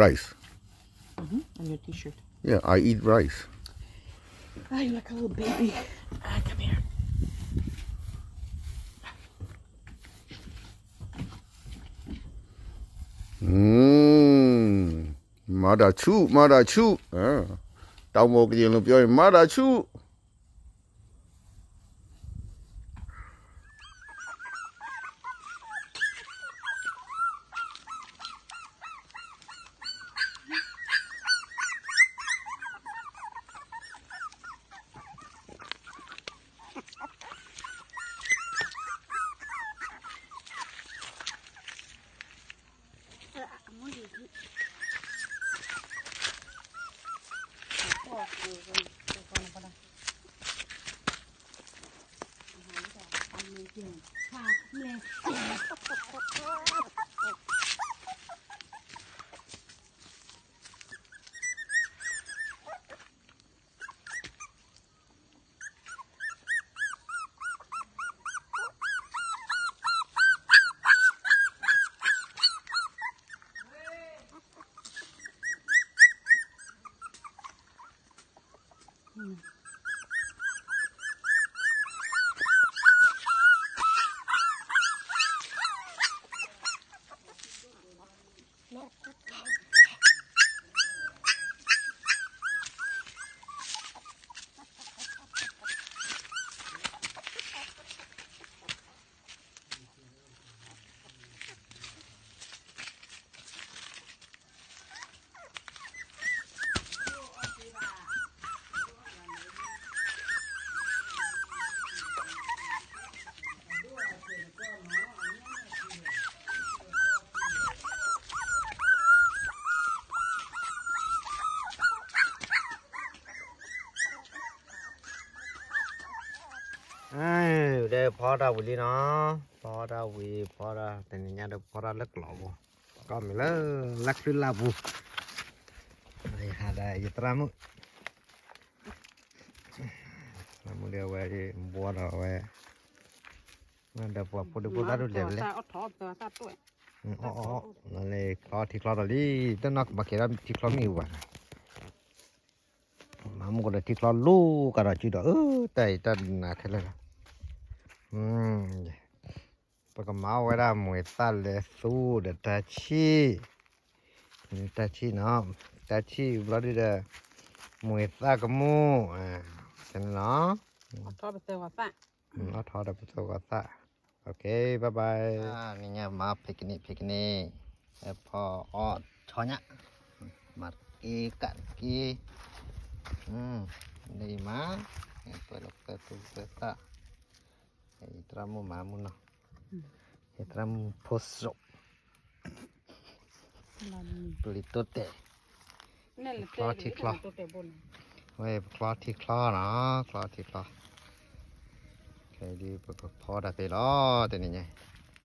rice. Mm-hmm. And your t-shirt. Yeah, I eat rice. Ah, you're like a little baby. Ah, come here. Mm. မၤဒၣ်ဆူၣ်, မၤဒၣ်ဆူၣ်. တၢ်မိၢ်ကယံာ်လူၤပျီအံၤ မၤဒၣ်ဆူၣ်. ဒီးဖီတၢ်ဝံၤလံနီၤ, ဖီတၢ်ဝံၤ ဖီတၢ်တနံၤညါဒီးဖီတၢ်လၢကျီၢ်ပူၤ, ကီၢ်မ့ၢ်လၢလၢချံလၢပူၤ, ယဟးဒီးယသရၣ်မုၣ်, သရၣ်မုၣ်ဒီးအဝဲဘှီဒီးအဝဲ, ဒီးပှၤဖိဒံဖိသၣ်ဒိၣ်လဲၣ်လဲၣ်, အီၣ်အီၣ်, လၢချီထံချီဒီးလံ, တနီၢ်ကဘၣ်က့ၤဒီးထံချီမ့ၣ်အူဘၣ်နီၤ မၤမူကဒီးထံချီလိၤကဒီးစုဒီး အၢ တၢ်အံၤတၢ်နးခဲလၢာ်လီၤ, ပကမၤအီၣ်ဝဲဒၣ်မွဲၤသၣ်လဲၤသူဒီးတၢ်ဆံၣ်, တၢ်ဆံၣ်နီၤ, တၢ်ဆံၣ်ဘျီဒုဒီး မွဲၤသၣ်ကမူၣ်, ကန့ၣ်နီၤ, အီၣ်ထီၣ်ဒီးပသၢဂီၤသၣ်, နံၤညါမၤ picnic picnic, ဖီအီၣ်ဆီညၣ်, မၤတက့ၢ်ကးတက့ၢ်, လၢယမၤ, ပှဲၤလီၤပှဲၤသူပှဲၤသၣ်, ယသရၣ်မုၣ်မၤမုၢ်နီၤ, ယသရၣ်မုၣ်ဖိစိး ပျံၤတိတဲာ်, ချီထံချီ, ဝဲပချီထံချီနီၤ, ချီထံချီ, ခဲအံၤဒုးပကဖီတၢ်ဖဲလီၤ တနံၤညါ